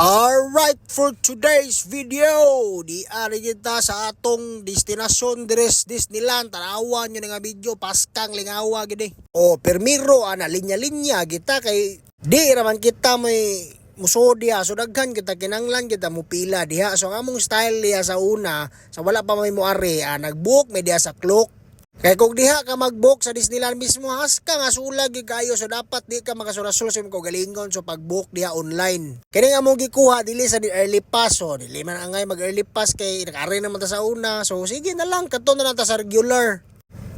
Alright, for today's video, di ari kita sa atong destinasyon diri sa Disneyland. Tanawan nyo na nga video, paskang lingawa gid. O, permiro, ana, linya-linya kita kay di raman kita may musod diha. So daghan kita kinanglan kita mo pila diha. So ang among style diha sa una, sa wala pa may moari, nagbook may diha sa Klook. Kay kung diha ka mag-book sa Disneyland mismo, haska nga sulag gyud kayo, so dapat di ka makasurasul sa imong kaugalingon, so pag-book diha online. Kini nga among gikuha dili sa di early pass, so dili man angay mag early pass kay nakari naman ta sa una. So sige na lang, kadto na lang ta sa regular.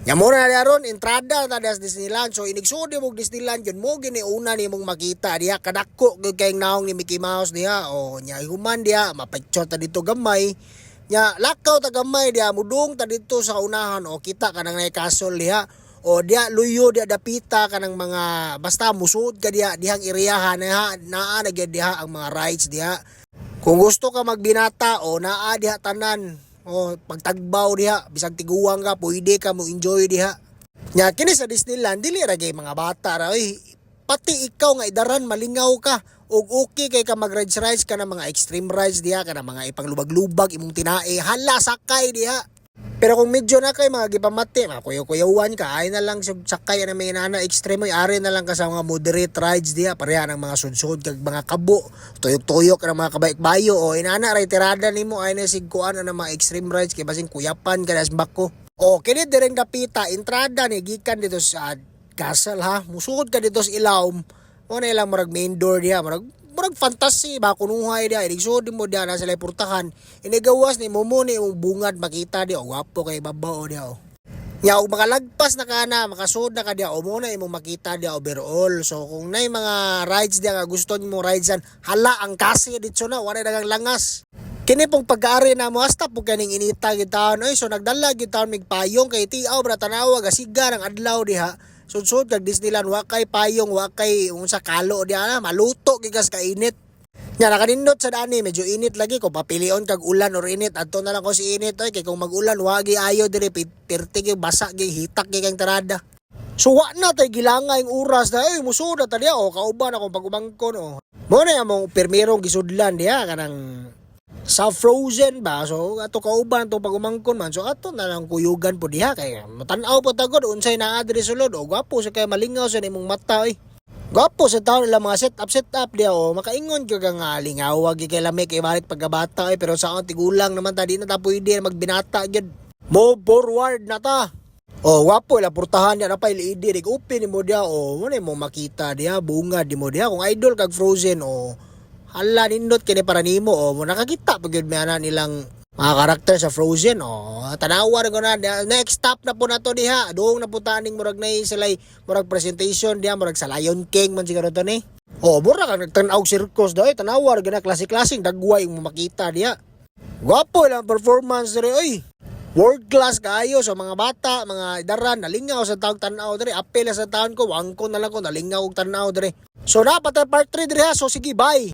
Nya mo na aron entrada ta diha sa Disneyland. So inigsud mo Disneyland yun mo gini una nimong makita diha, kadako gyud kay naong ni Mickey Mouse diha. O nya human diha, mapicture ta dito gamay. Nya lakaw ta gamay diha, mudung ta dito sa unahan, o kita kanang nay castle diha. O diha luyo diha dapita kanang mga basta musud ka diha dihang iriyahan na naa na gyud diha ang mga rides diha. Kung gusto ka magbinata, o naa diha tanan. O pagtagbaw diha, bisag tiguang ka, pwede ka mo enjoy diha. Nya kini sa Disneyland dili ra kay mga bata ra oy. Pati ikaw nga idaran malingaw ka ug okay kay ka mag rides rides ka na mga extreme rides diha, ka na mga ipanglubag-lubag imong tinae, hala, sakay diha. Pero kung medyo na kay mga gipamati, mga kuyaw-kuyawan ka, ay na lang sakay na may nana extreme, oy, ari na lang ka sa mga moderate rides diha, pareha ng mga sudsud kag mga kabo, tuyok-tuyok ng mga kabayok-bayo, o inana ray tirada nimo, ay na sigkuan na mga extreme rides kay basin kuyapan ka na bako. O kini direng dapita, entrada ni gikan dito sa castle ha, musugod ka dito sa ilawom, mo na ilang murag main door diha, murag fantasy ba kunuhay diha, inigsud mo diha na sila portahan, inigawas ni mo mo ni imong bungad makita diha, o gwapo kay babaw diha o. Nya og makalagpas na ka na, makasud na ka diha, o mo na imong makita diha overall. So kung nay mga rides diha nga gusto nimo ridesan, hala ang kasi dito na, wala dagang langas. Kini pong pag-aari na mo hasta po kaning inita gid taon oy, so nagdala gid taon mig payong kay tiaw bra tanawa gasiga ng adlaw diha. Sudsud kag Disneyland, wa kay payong, wa kay unsa kalo diha na maluto gyud kas kainit. Nya nakanindot sa dani, medyo init lagi. Kung papilion kag ulan or init, adto na lang ko si init oy, kay kung mag-ulan wa gi ayo diri, pirti gyud basa gyud, hitak gyud kang tirada. So wa na tay gilangay ang oras na ay musud na ta diha, o kauban akong pag-umangkon o. Mo na among pirmirong gisudlan diha kanang sa Frozen ba, so ato kauban atong pag-umangkon man, so ato na lang kuyugan po diha kay matan-aw po tagod unsay naa diri sulod. O gwapo sa kay malingaw sa imong mata oy. Gwapo sa taon nila mga set up set up diha, o makaingon ka nga lingawa gyud kay lami kay balik pagkabata oy, pero sa akong tigulang naman ta, di na ta pwede magbinata gyud. Move forward na ta. Oh, wapo ila portahan niya na pa LED rig open nimo diha, o mo na mo makita diha bunga di mo diha kung idol kag Frozen, o hala, nindot kini para nimo, o mo nakakita pag gyud may ana nilang mga karakter sa Frozen, o tanawa ko na diha. Next stop na po na to diha, doong na po taning murag na sila'y murag presentation diha, murag sa Lion King man siguro to ni. O mura kag nagtan-aw circus daw, tanawa ra gana klase-klaseng dagway mo makita diha. Gwapo ilang performance dire oy, world class kaayo sa mga bata, mga idaran, nalingaw sa tawag tan-aw dire. Apel sa taon ko, wangko na lang ko, nalingaw og tan-aw dire. So napatay part 3 dire ha. So sige, bye.